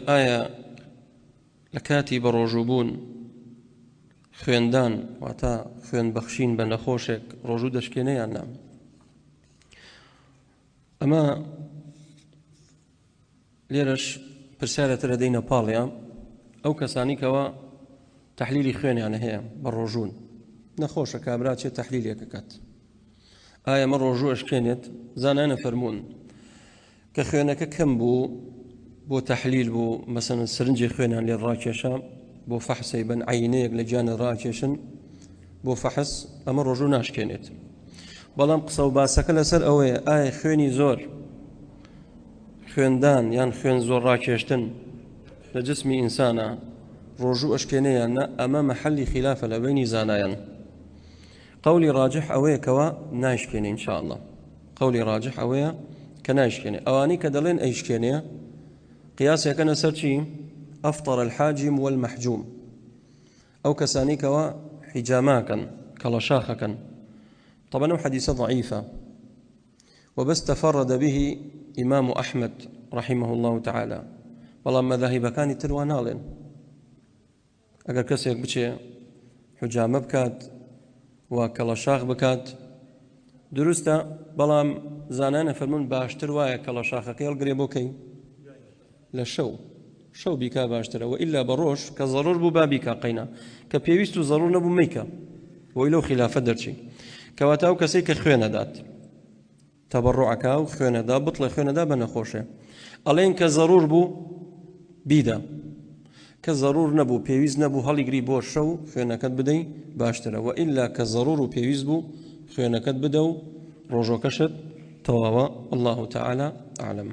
ئایا لە کاتی بەڕۆژووبوون خوێندان واتە خوێن بەخشین بە نەخۆشێک ڕۆژوو دەشکێنێ یان نا؟ ئەمە لێرەش پرسیارەترە دەینە پاڵیان ئەو کەسانی کەەوە تحلیلی خوێنیان هەیە بە ڕۆژوون نەخۆشە کابرا چێ تحلیلێکەکات ئایا مە ڕۆژوو ئەشکێنێت زانانە فەرمونون کە خوێنەکە کەم بوو بۆ تەحلیل بوو مەسەلەن سرنجی خوێنیان لێ ڕاکێشا بۆ فەحسەی بن عینەیەک لە گیانە ڕاکێشن بۆ فەحس ئەمە ڕۆژوو ناشکێنێت بەڵام قسە و باسەکە لەسەر ئەوەیە ئایا خوێنی زۆر خوێندان یان خوێن زۆر ڕاکێشتن لە جسمی ئینسانە ڕۆژوو ئەشکێنێ یان نا ئەمە مەحەلی خلافە لە بینی زانایان قەولی ڕاجح ئەوەیە کەوا نایشکێنێ ان شاء الله قەولی ڕاجح ئەوەیە کە نایشکێنێ ئەوانەی کە دەڵێن ئەیشکێنێ قیاسەکەنە سەر چی ئەفطر الحاجم والمحجوم ئەو کەسانی کەوا حیجاماکەن کەڵەشاخەکەن طبعا ئەو حەدیثە ضعیفە وبس تفرد به إمام أحمد رحمه الله تعالى بەڵام مەذاهبەکانی تر وا ناڵێن ئەگەر کەسێک بچێ حجامە بکات و کەڵەشاخ بکات دروستە بەڵام زانانە فەرمونون باشتر وایە کەڵەشاخەکەی هەڵگرێ بۆ کەی لە شەو شەو بیکا باشترە و ئللا بە ڕۆژ کە زەڕور بوو با بیکا قەینا کە پێویست و زەڕور نەبوو میکە بۆی لەو خلافە دەرچی کەواتە ئەو کەسەی کە خوێنەدات تەبەڕوع ئەکا و خوێنەدا بتڵێ خوێنەدا بە نەخۆشێ ئەڵێن کە زەڕور بوو بیدە کە زەڕور نەبوو پێویست نەبوو هەڵیگری بۆ شەو خوێنەکەت بدەی باشترە وە ئللا کە زەڕور و پێویست بوو خوێنەکەت بدە و ڕۆژۆکەشت تەواوە الله تعالی أعلم.